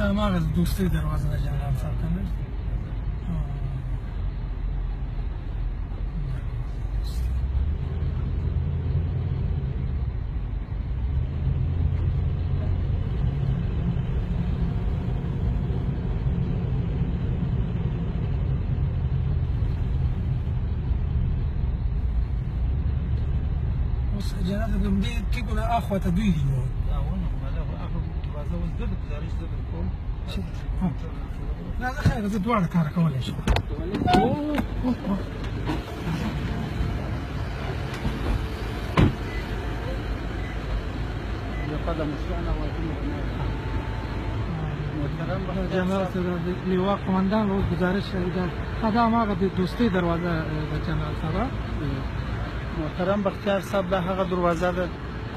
دا هماغه د دوستۍ دروازه ده جنرال صاحب که نه؟ اوس جنرال صاحب دې ټیکو نه اخوا ته دوی دي نو. دروازه اوس د ګزارش زه در کوم. نه زه خیر، زه دواړه کار کولی شم. جنرال صاحب لوا قومندان اوس ګزارش کوي. دا هماغه د دوستۍ دروازه ده جنرال صاحب. محترم بختیار صاحب، دا هغه دروازه ده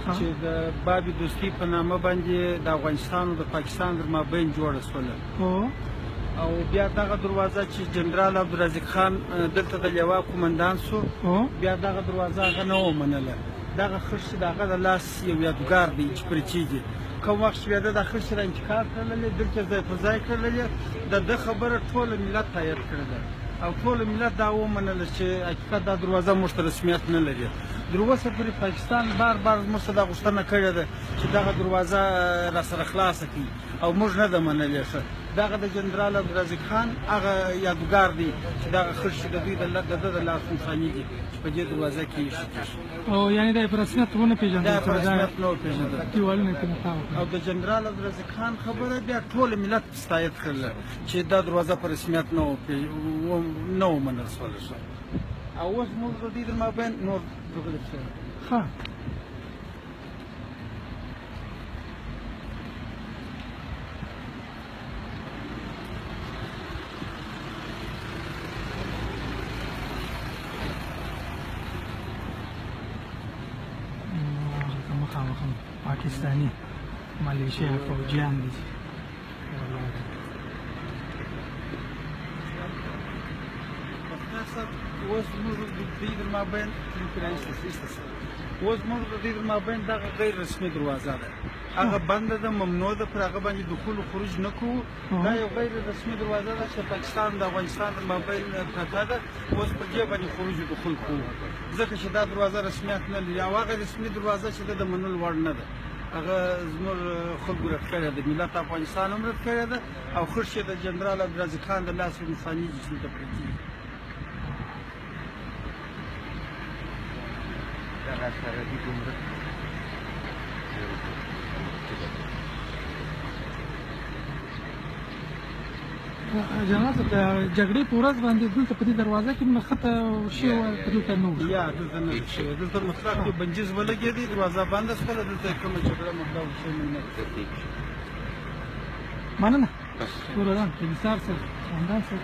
چې د باب دوستي په نامه باندې د افغانستان او د پاکستان تر مابین جوړه سوله. او بیا دغه دروازه چې جنرال عبدالرازق خان دلته د لوا قومندان سو، بیا دغه دروازه هغه نه ومنله. دغه خښتې د هغه د لاس یو یادګار دی چې پرې دي. کوم وخت چې بیا ده دا خښتې را انتقال کړلې، دلته ځای پر ځای کړلې، د ده خبره ټوله ملت تایید کړله او ټول ملت دا ومنله چې حقیقت دا دروازه موږ ته رسمیت نه لري. تر اوسه پورې پاکستان بار بار موږ ته دا غوښتنه کړې ده چې دغه دروازه را سره خلاصه کړي او موږ نه ده منلې. ښه دغه د جنرال عبدالرازق خان هغه یادګار دی چې دغه خښتې د دوی د ده د لاس نښانې دي چې په دې دروازه کې ایښي دي. او یعنې دا یې په رسمیت ونه پېژندل؟ دا یې په رسمیت نه وپېژندل، دیوالونه یې پرې تاو کړل. او د جنرال عبدالرازق خان خبره بیا ټول ملت تایید کړله چې دا دروازه په رسمیت نه ومنل سوله. او اوس موږ د دوی تر مابین نور درغلي. ښه مخامخ پاکستاني ملیشیا فوجیان دي. اوس موږ د دوی تر مابین اوس موږ د دوی تر مابین دغه غیر رسمي دروازه ده، هغه بنده ده، ممنوع ده، پر هغه باندې دخول و خروج نه کوو. دا یو غیر رسمي دروازه ده چې پاکستان د افغانستان تر مابین پرته ده. اوس پر دې باندې خروج و دخول کوو ځکه چې دا دروازه رسمیت نه لري. او هغه رسمي دروازه چې ده د منلو وړ نه ده، هغه زموږ خلکو رد کړې ده، ملت افغانستان هم رد کړې ده او خښتې د جنرال عبدالرازق خان د لاس نښانې دي چې دلته پرتې دي. جنرال صاحب، د جګړې په ورځ باندې دلته په دې دروازه کې نښته شوې وه، دلته نه وه؟ یا دلته نه ده شوې، دلته مطلق یو بندیز ولګېدی، دروازه بنده شوله، دلته کومه جګړه مګړه شوې نه ده. مننه وروران، کمیسار صاحب، قومندان صاحب.